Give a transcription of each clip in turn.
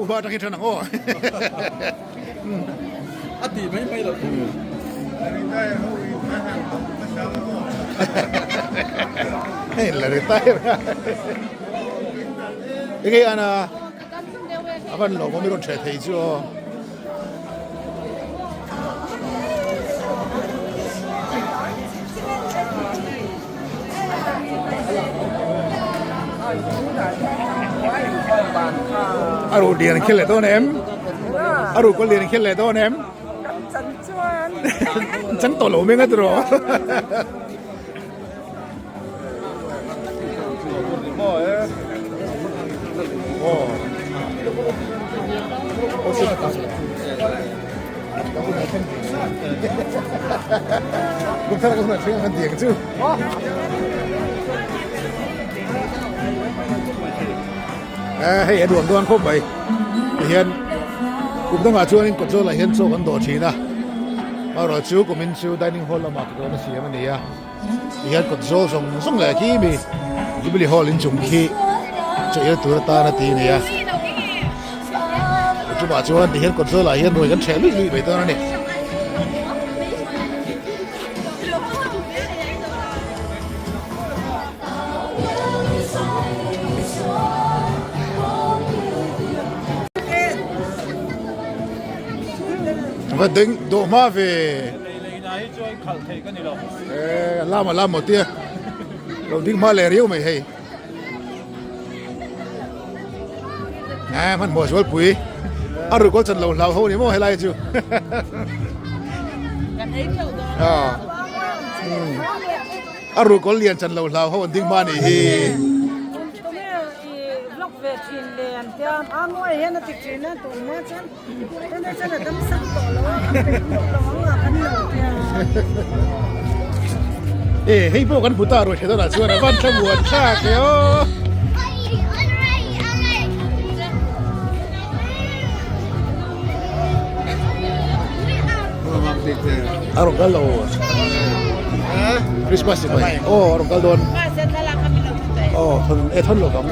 Upa atangin than ang aw. A ti mai mai lo. Hei la retire. Enge ana avan lo mi ron the thei chu aw. A ruh lian khel leh dawn em? A ruh kawl lian khel leh dawn em? Chang tawh lo meng a tiraw? Hei a nuam dawn khawp mai tihian kum dangah chuanin kawt zawlah hian chaw kan dawh thin a amaherawh chu kumin chu dining hall lamah ka dawn a siam a ni a tihian kawt zawl zawng zawng leh khi mi jubilee hall inchung khi chaw el tur atan a ti a ni a chumah chuan tihian kawt zawlah hian ruai kan hreh luih luih mai dawn a ni. Va ding dawh hma ve. Khalh theih ka ni lo. Eh, lam a lam maw tia. Lo ding hma leh riau mai hei. Eh, hman hmuh zual pui. A ruk kawl chan lo hlau ho ni maw helai chu. Kan ei theuh dawn. Ah. A ruk kawl lian chan lo hlau ho an ding hma ni hi. Vlog ve thin le an tia a ngawi hian a ti thin a tun hma chuan E hei pawh kan hmu ta ruai thei dawnah chuan a van thla muan thlak e aw. A rawn kal lo Christmas ni mai aw a rawn kal dawn aw thawn e thawn lo vang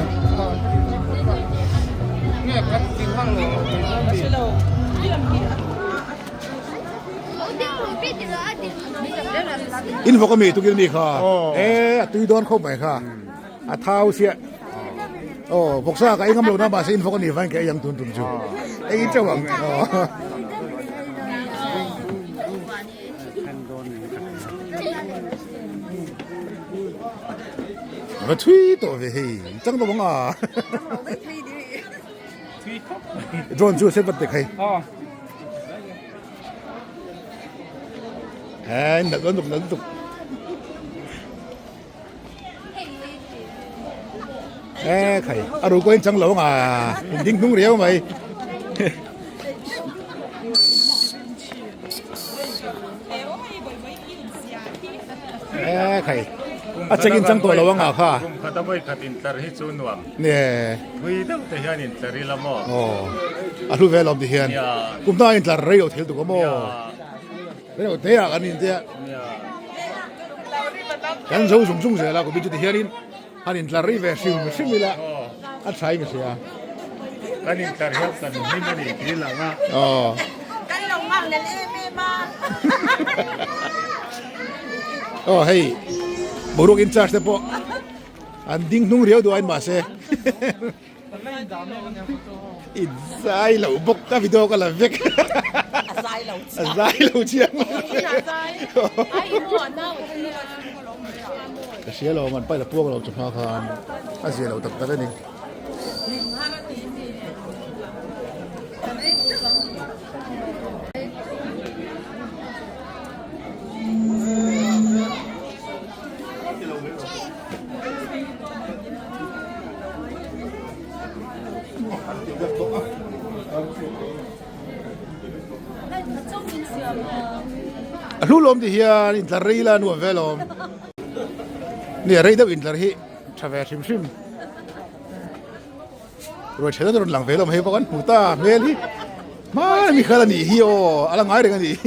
In vawk ami tukin mi kha e a tui dawn khawp mai kha a thau sia aw vawksa ka ei ngam lo na mahse in vawk ani vain ka ei ang tun tum chu ei teuh ang aw. Va thui tawh ve hei chang lo ang a. Drone chu set vat tek hei. Hei nalh lutuk nalh lutuk. E khai a ru pawhin chang lo anga in ding hnung riau mai. E khai a chengin chang tawh lo anga kha. Kum khat a vawi khat intlar hi chu nuam. Nge. Thui deuh te hian intlar ila maw? Aw a hlu vel awm ti hian. Kum hna intlar rei lo thil tuk a maw? Rei lo te ah kan intia. Kan zo zung zung zel a kum hi chu ti hianin han intlar rei ve hrim hrim ila a tha in ka hria. Kan intlar hian kan hlim a ni tih lang a. Aw. Kan lo nghak lel em em a. Aw hei boruak in charge te pawh an ding hnung riau duh a in mahse. I zai lo bawk ka video ka la vek. A zai lo A zai lo chiang. Ka hria lo man paila puak lo chu hma khan a zia lo tak tak a ni. A hlu lawm ti hian intlar rei ila nuam ve lawm. Ni a rei deuh intlar hi tha ve hrim hrim. Ruai thena rawn lang ve lawm hei bawk an hmu ta hmel hi. Hmai mi khal a nih hi aw a la ngai reng a nih.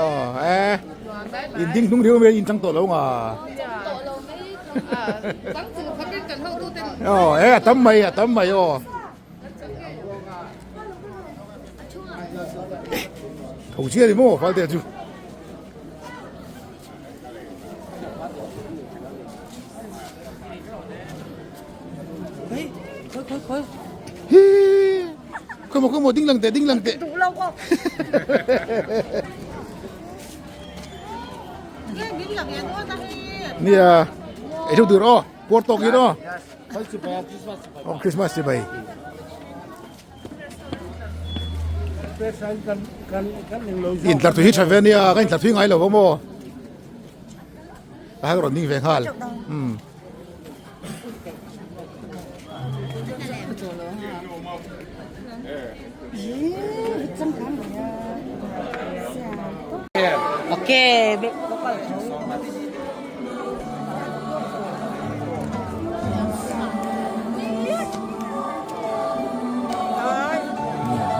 Aw e in ding hnung riau mai in chang tawh lo nga. Aw e a tam mai a tam mai aw. Tho chiah ni maw fal te chu. Hi Khoi maw khoi maw ding lang teh ding lang teh. Duh lo ko. Nia ei theuh tur aw puar tawk in aw. Aw Christmas chibai. Intlar tui hi tha ve ania ka intlar tui ngai lo maw. A rawn ding ve nghal. Um. Okay.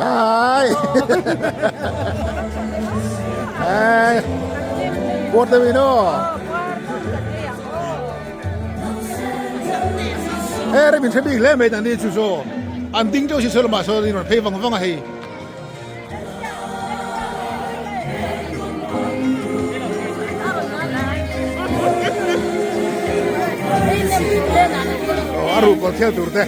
Bye. Hey. Buat deuh ino. He rem in hre bik hle mai dan ni chu saw an ding deuh si saw lamah sawn in rawn phei vang vang a hei. A ruh kawl khel tur te.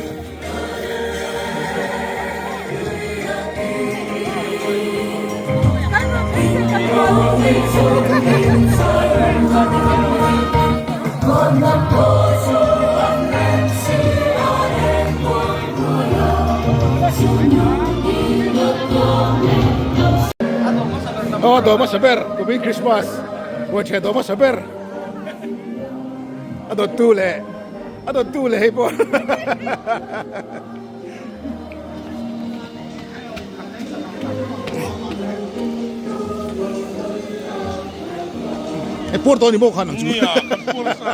Aw dawm hmasa ber kumin Christmas buaithiah dawm hmasa ber a dawttu leh a dawttu leh hei pawh E puar tawh a ni maw khan ang chu. Nia, kan puar sa.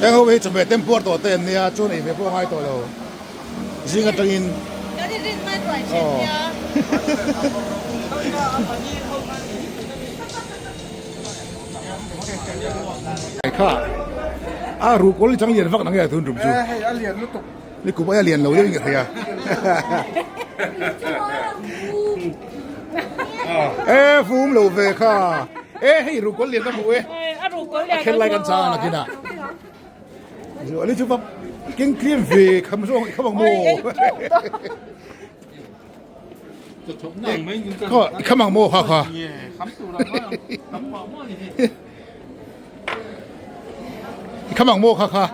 Heng ho hi chawhmeh tem puar tawh te an nia, chuan ei ve pawh a ngai tawh lo. Zing atangin. Kan in rin mai ruai thin nia. Kha a ru kawl chang lian vak nang e tun tum chu. Eh hei a lian lutuk. Ni kum ai a lian lo deuh in ka thei a. Eh fum lo ve kha. Eh hei ru kawl lian ka hmu e. A ru kawl lian. A khel lai kan chang nakina. Ali chu va keng tlem ve kham zawng kham ang maw. Kha kham ang maw kha kha. Kham ang maw kha kha.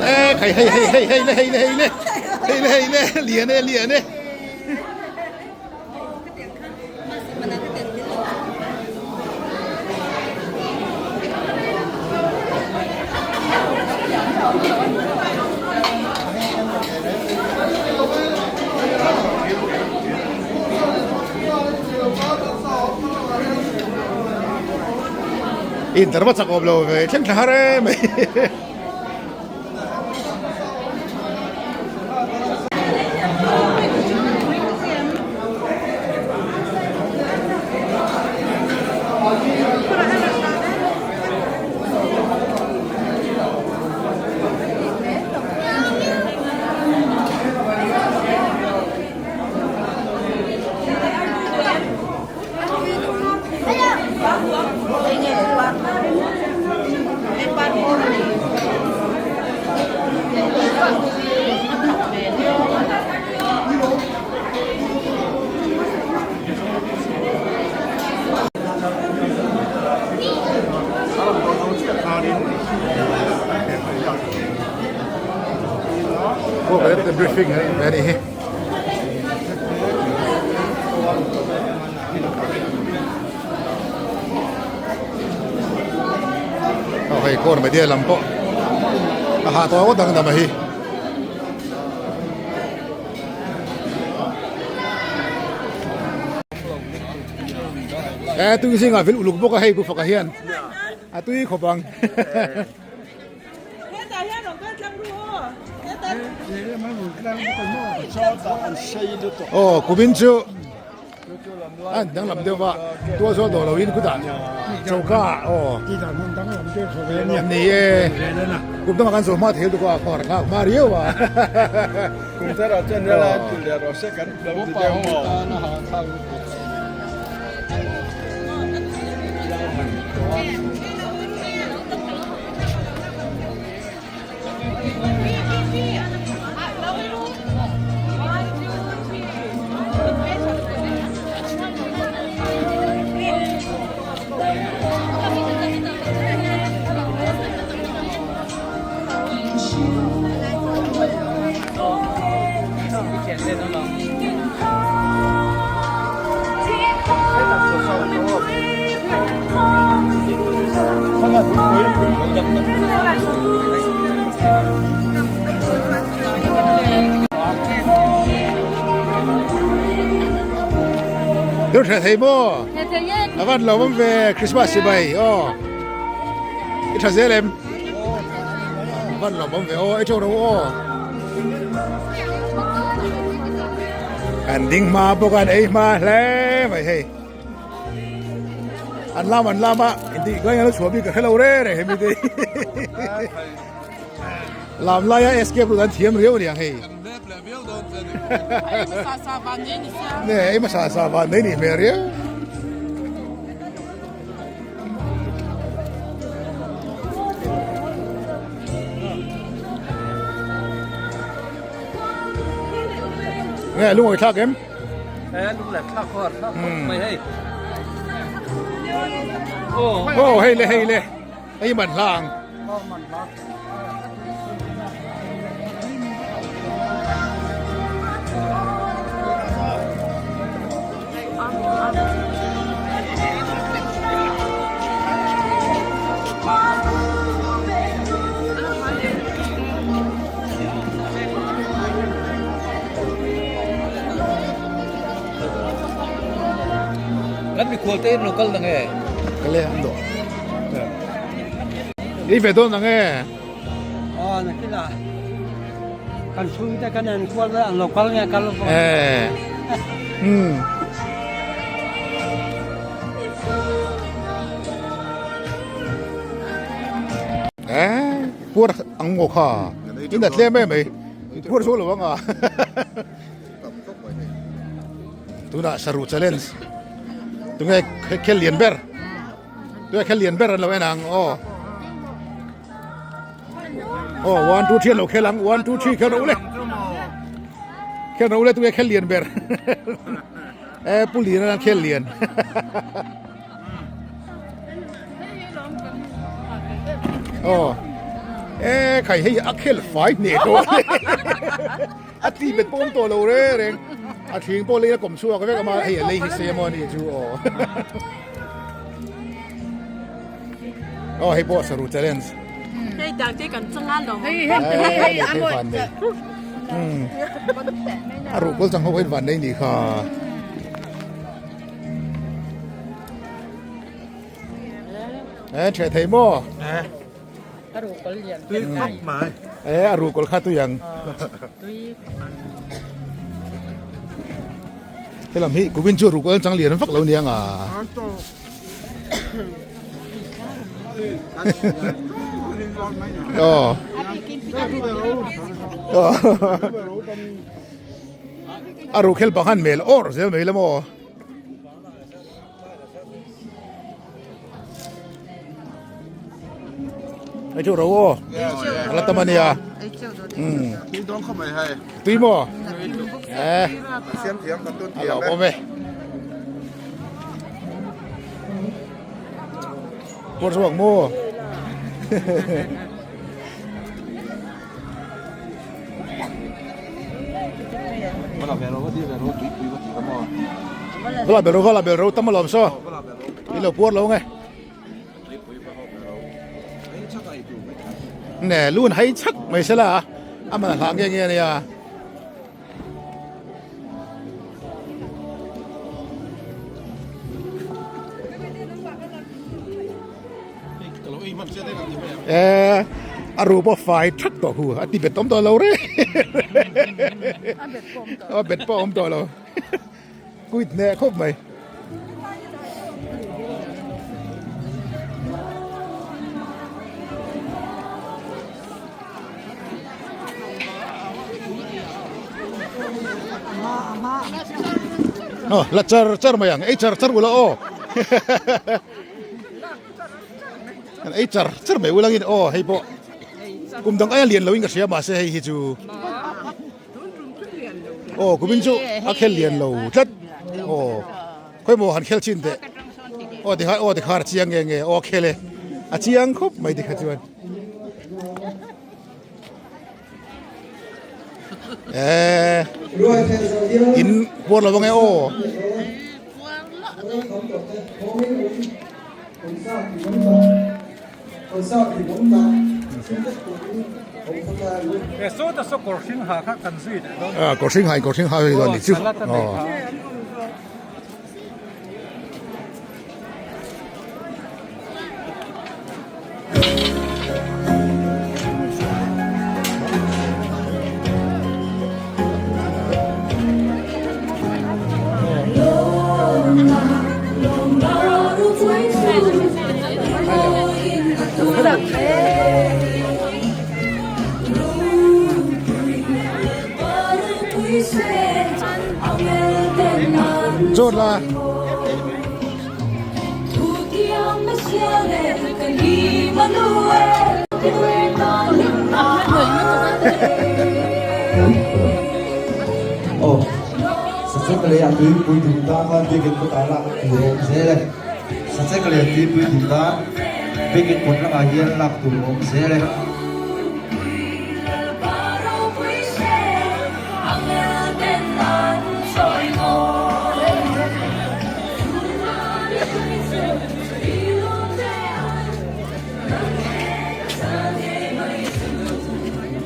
Ê hei hei hei hei hei le hei le hei le hei le hei le lian e lian e In tar va chak awm lo ve thleng thla har em mai. Briefing a ni hi. Aw hei kawn mai lam pawh a hah tawh ngawt ang dam a hi. E tui zingah vil uluk bawk a hei pu faka hian a tui khawp ang. Aw kumin chu an danglam deuh va tual zawl dawh loin khutah choka aw ni e kum dangah kan zawh hma thei lutuk a khawr thlak hma riau a. Deuh hre thei maw? A van lo awm ve Christmas chibai aw. I tha zel em? A van lo awm ve aw, i tho ro aw. An ding hma bawk a, an ei hma hle mai hei. An lam an lam a, intih lai an lo chhuah bik ka hre lo re re hemi te hi. Lam laia escape route an thiam riau a niang hei. Ne, ei hmasa sa van nei nih hmel riau. Nge lungawi thlak em? Aw hei le hei le hei man hla ang. Kan mikhual te in lo kal nang e. Kal e an dawh. Ei ve dawn nang e. Aw nakila kan chhung te kan en kual ve an lo kal nge kal lo. Eh. Hmm. Eh, puar ang maw kha. In a tlem em mai. Puar chu lo anga. Tunah saruh challenge. Tunge khel lian ber. Tunge khel lian ber an lo en ang. Aw. Aw, 1 2 3 an lo khel ang. 1 2 3 khel ro le. Khel ro le tunge khel lian ber. Eh, pu lian an khel lian. Aw. Eh, khai hei a khel fai hne to. A ti bet pawh awm tawh lo re reng. A thing pawh lei a kawm chhuak vek ama hei a lei hi se emaw ani chu aw. Aw hei pawh saru challenge. Hei dang te kan changa lo. Hei hei hei a van nei. A ruh kawl chang ho in van nei ni kha. Eh the thei maw? Eh. A ruh kawl lian. Tui khawp mai. Eh a ruh kawl kha tui ang. Tui. Helam hi kumin chu ruh kawl chang lian vak lo niang a. Aw. A ruh khel bang han mel awr zel mai la maw. Ei chu ro aw. Ala tam ania. Tui dawn khaw mai hei. Tui maw? Eh. Siam thiam kan tun thiam. Alo awm e. Puar chuak maw? Vala bel ro vala bel ro tam alawm saw i lo puar lo nge ne lun hai chak mai sela a man hlah nge nge ania Eh, a ru pawh fai that tawh hu a ti bet awm tawh lo re a bet pawh awm tawh lo kuit hneh khawp mai Oh, la char char mai ang ei char char ula aw An ei char char mai ulangin aw hei pawh kum dang aia lian loin ka hria mahse hei hi chu aw kumin chu a khel lian lo tlat aw khawimaw han khel chin teh aw tikha aw tikha a chiang nge nge aw a khel e a chiang khawp mai tikha chuan eh in puar lo ang e aw. Kawr hring ha in kawr hring ha hi dawn ni chu Chawt la. Aw, Sachek leh a tuipui dum tan khan biakin kawtah lak tur a awm zel e. Sachek leh a tuipui dum tan biakin kawt lamah hian lak tur a awm zel e.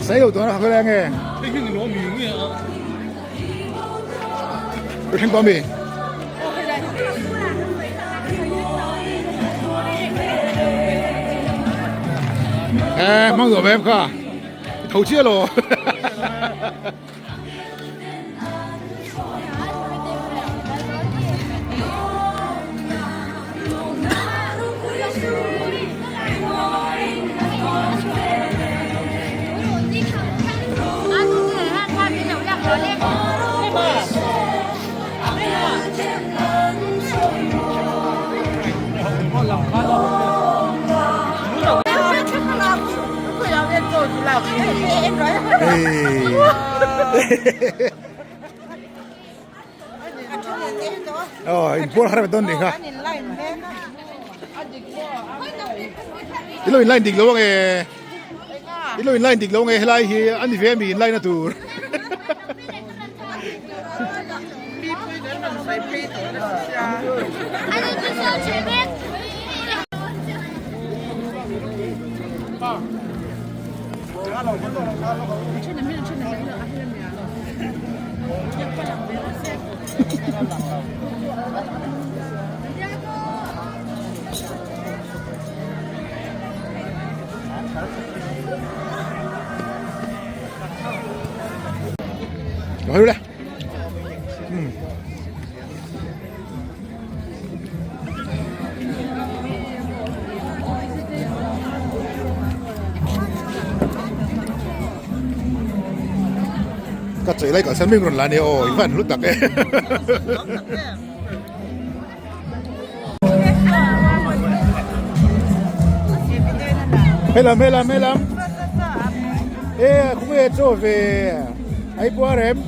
Sei lo tuan a khawleng e. Hring pa mi. Eh, mang nuam em kha. Tho chiah lo. Oh, in puar har don ni kha. Ilo in line dik lo nge. Ilo in line dik lo nge helai hi ani ve mi in line na tur. Rồi đây. Ka chei lai ka san ming rawn la nia aw i van hlu tak e. Helam helam helam. E khung e chaw ve ai puar em.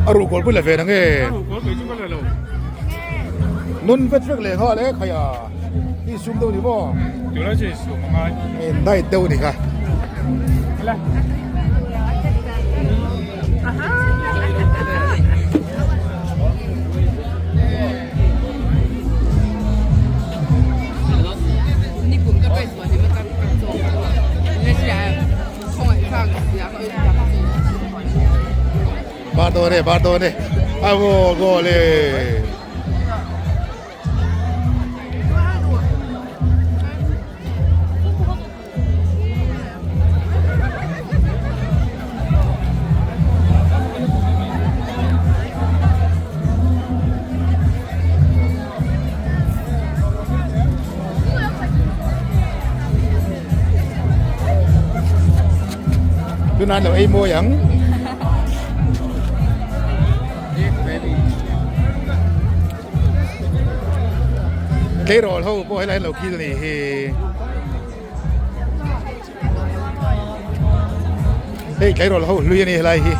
A ruh kawl pui la ve nange. Nun vet vek leh nghal e khaia i sum deuh ni maw? Diet deuh ni kha. Bar dawn e, bar dawn e. A goal, goal e. Tunan lo ei mawi ang. Tleirawl ho pawh helai lo khil ni hi. Hei tleirawl ho hlui ani helai hi.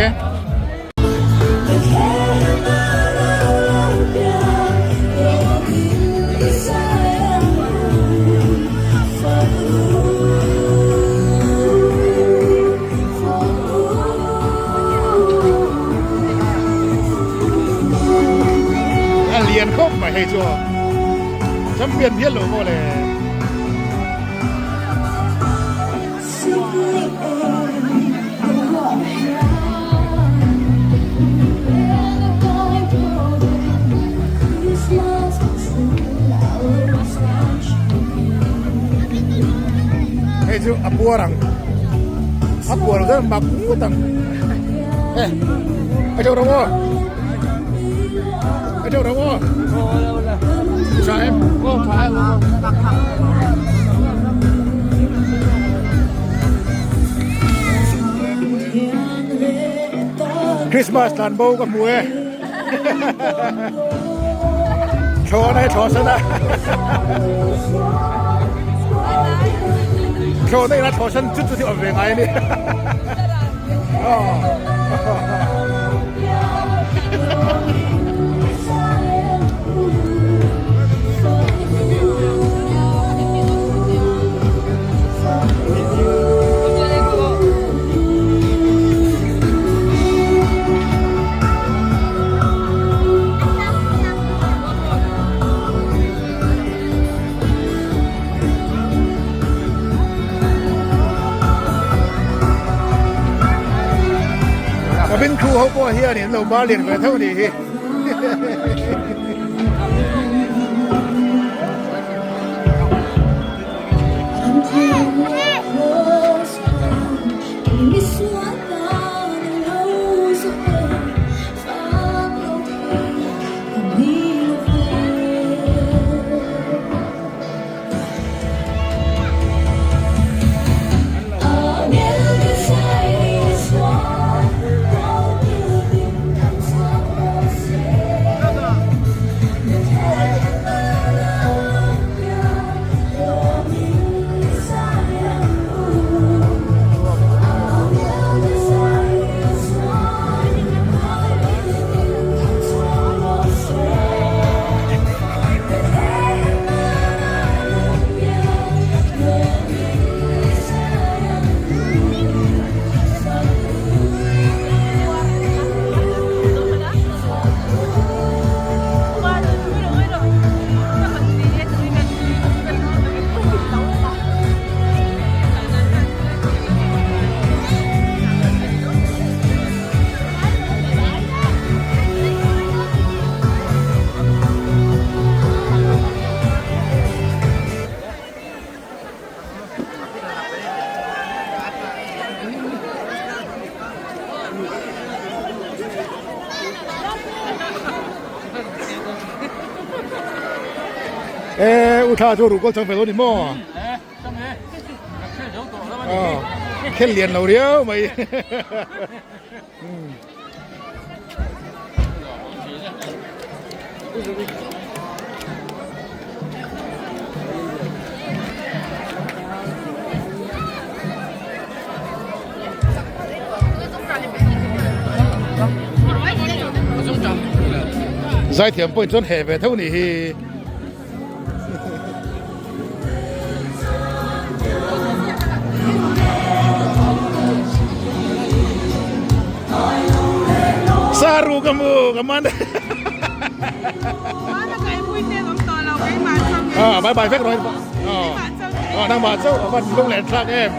E. A lian khawp mai hei chu champion hial lo maw le. Hei chu a puar ang a puar zan mak ngut ang e a chau ro maw a chau ro maw tha em Christmas tlan bo ka hmu e Thlawn ai thlawn san a Thlawn ai na thlawn san chu chu thi awm ve ngai ani Cabin crew ho pawh hian in lo bar lian ve tho nih hi. E u tha chu ru kol chang fel ni maw khel lian lo riau mai Zaithiam pawhin chuan heh ve tho nih hi. Saru ka mu ka man. À, bye bye vek rồi. Ờ. Ờ, đang mà cháu ở bên lung lẹn thlak em.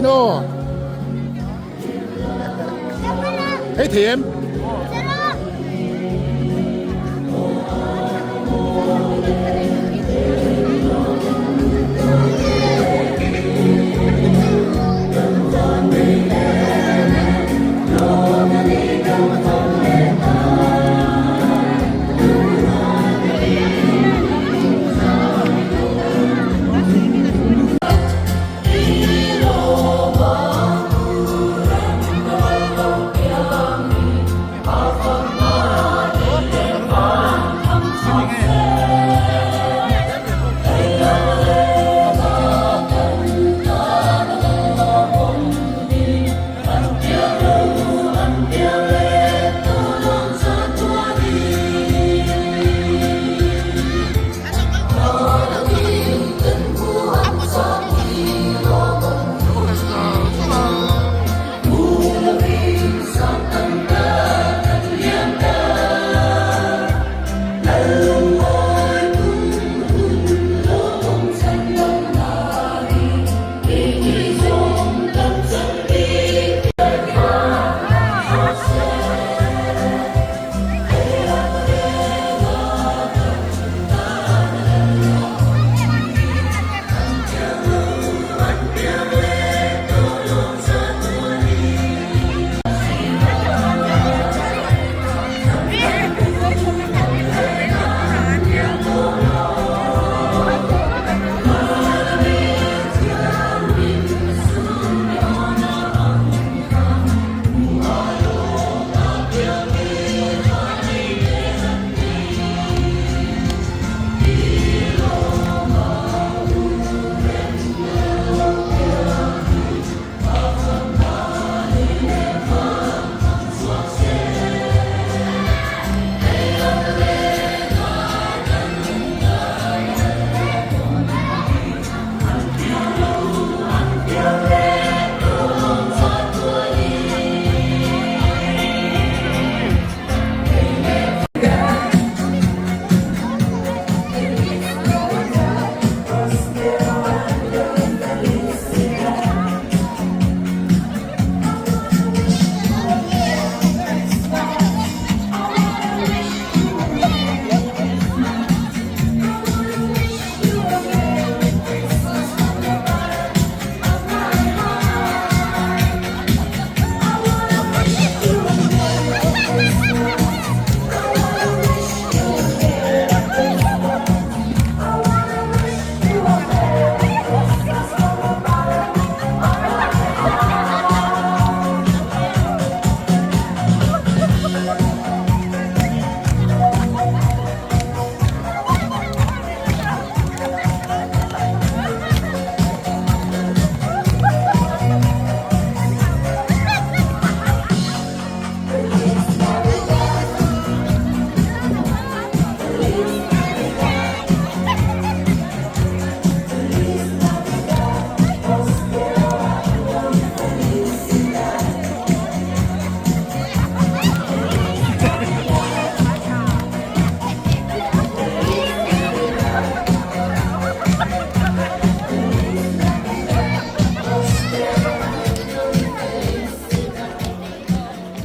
in aw. Hei thei em?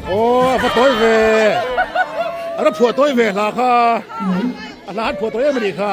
Aw a va tawi ve a ra phuah tawi ve hla kha a hla an phuah tawi em a nih kha.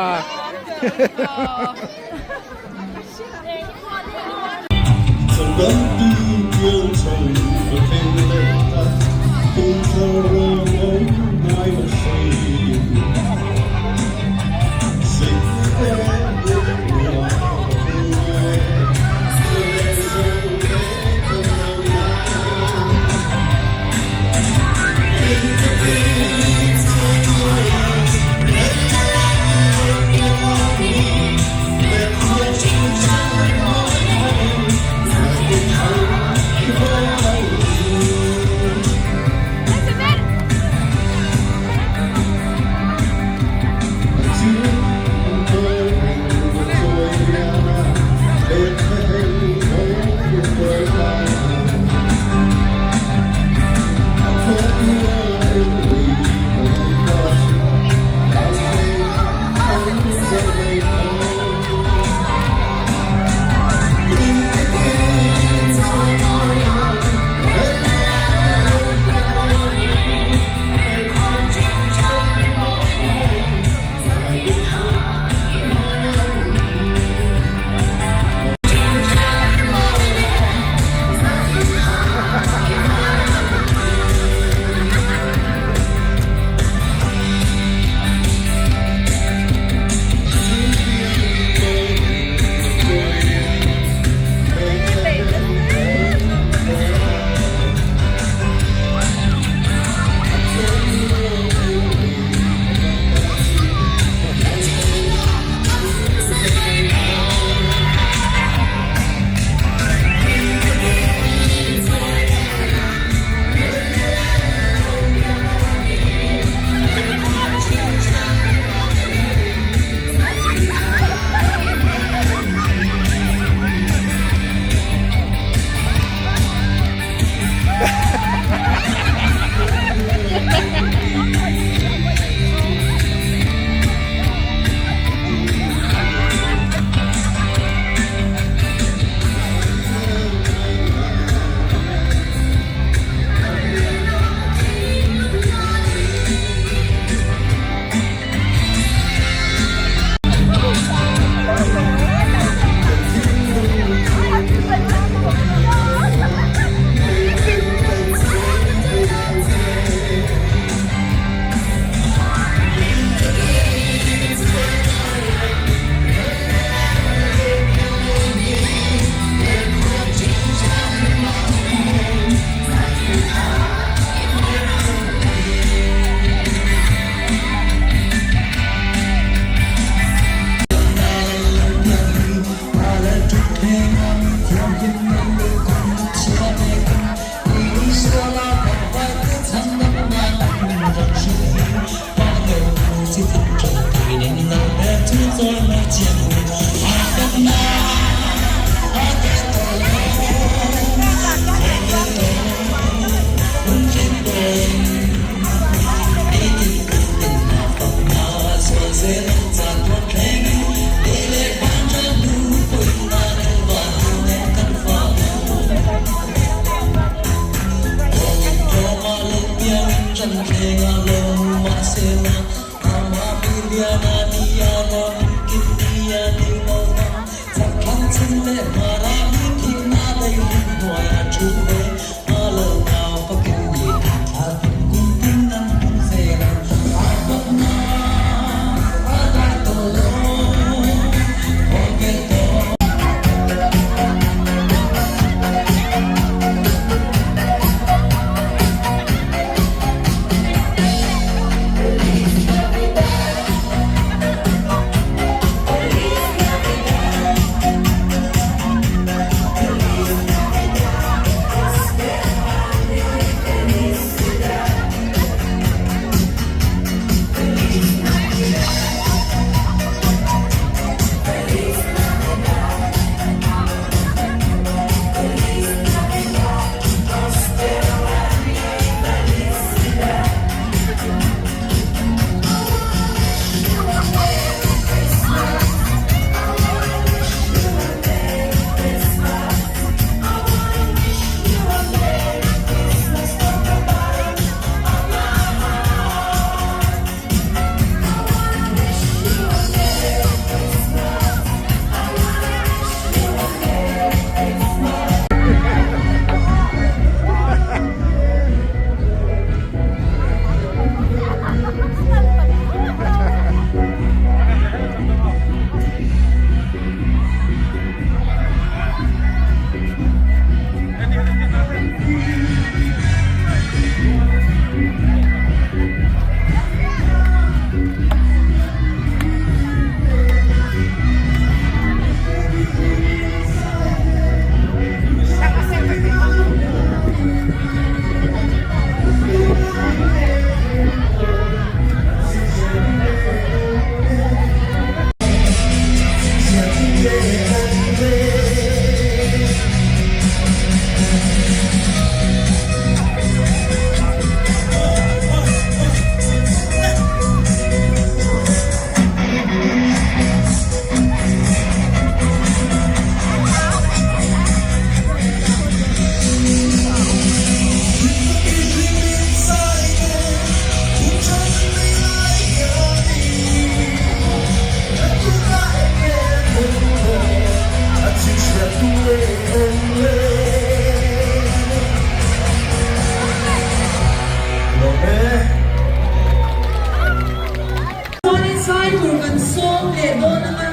Chuanin zai tur kan sawm leh dawn ang a,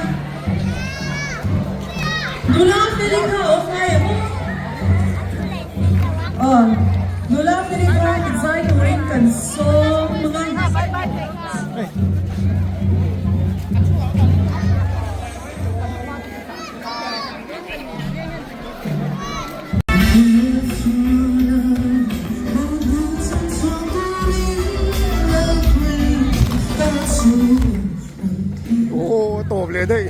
nula feli kha a awm ngai em aw? Aw, nula feli kha zai turin kan sawm ang a. Aw tawp leh daih.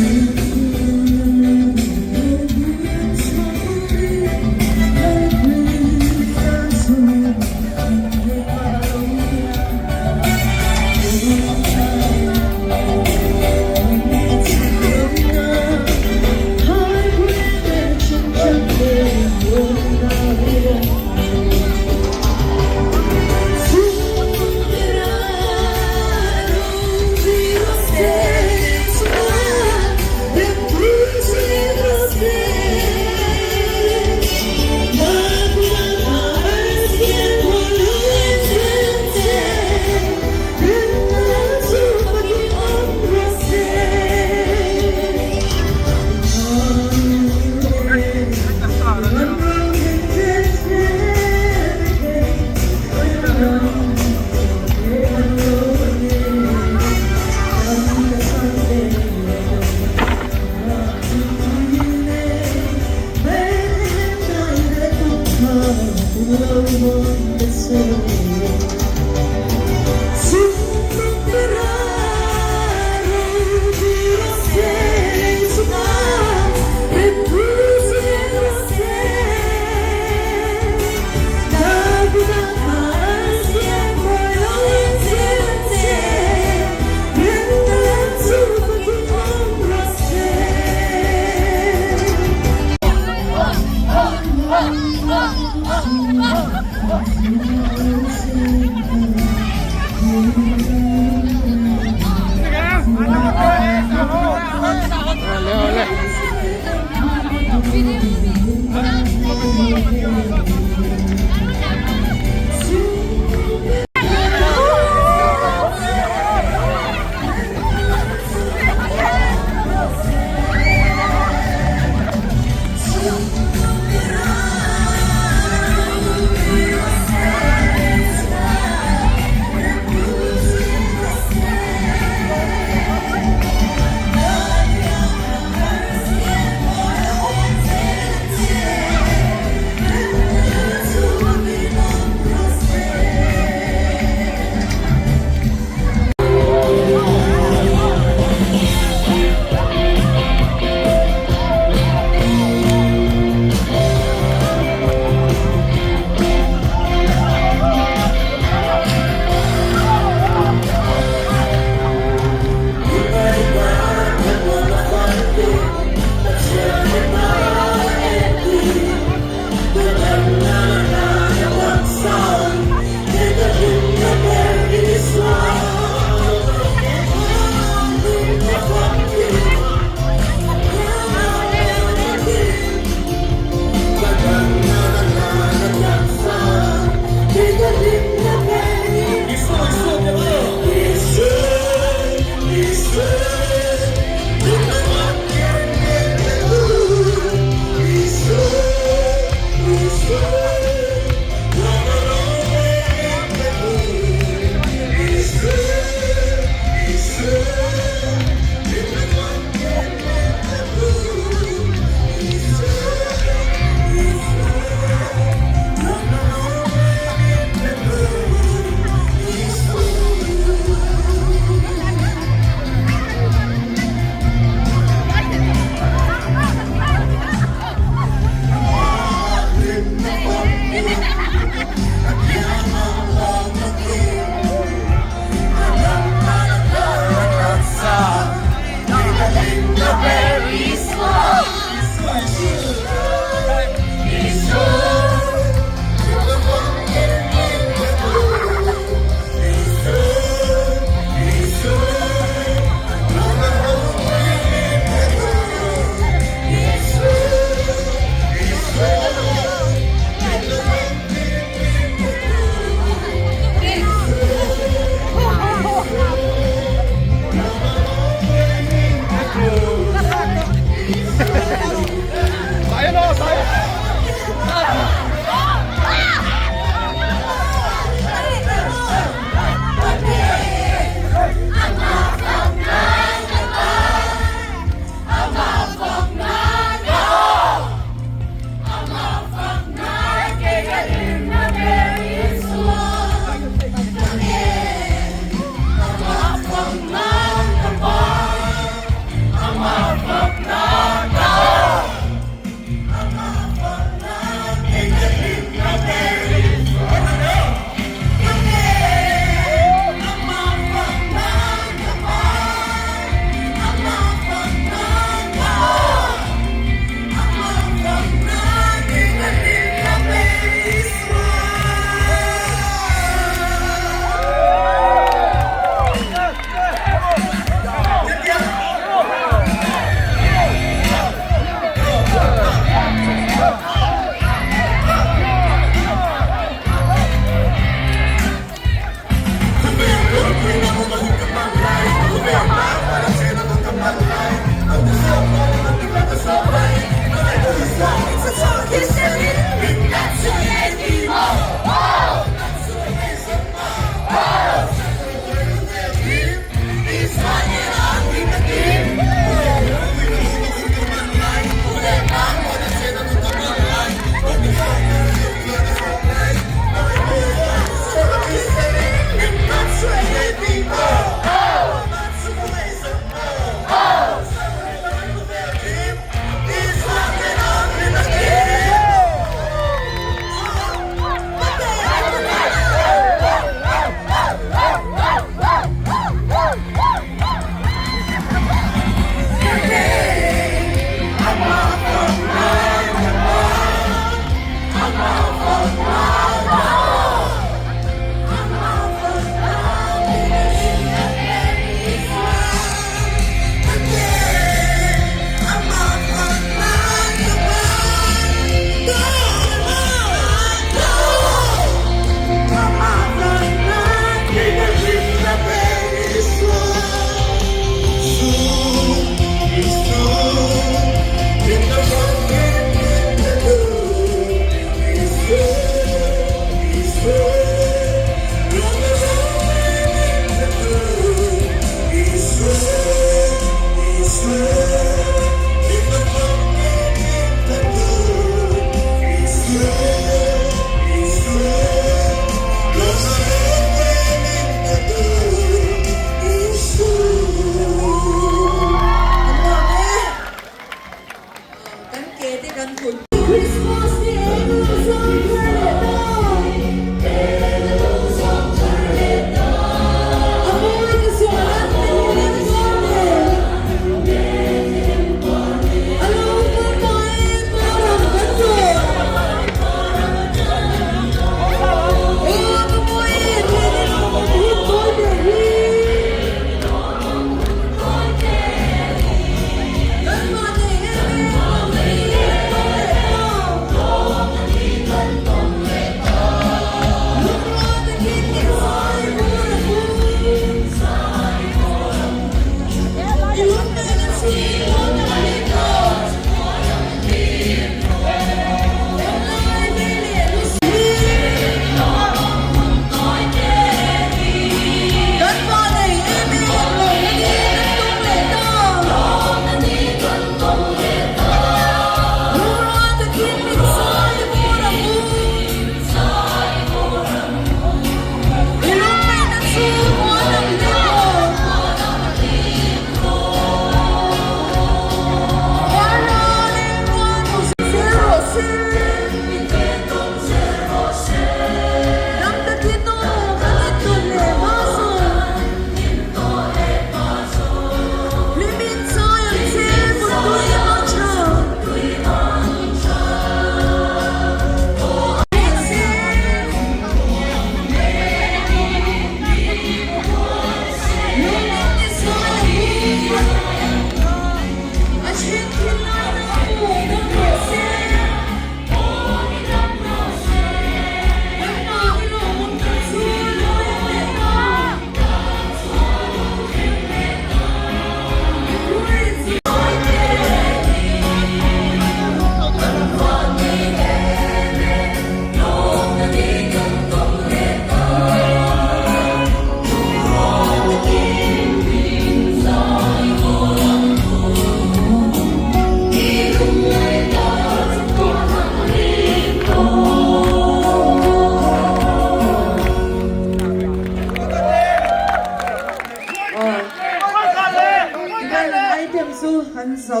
kan zo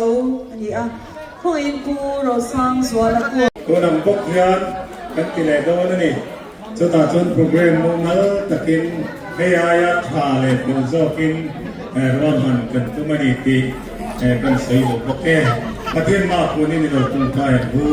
a ni a, khawngaihin Pu Rosangzuala pawh. Tun ang bawk hian kan ti leh dawn a ni. Chutah chuan program mumal takin hei aia tha leh fel zawkin ruahman kan tum a ni tih kan sawi duh bawk e. Pathian hma phunin i lo tawngtai ang u.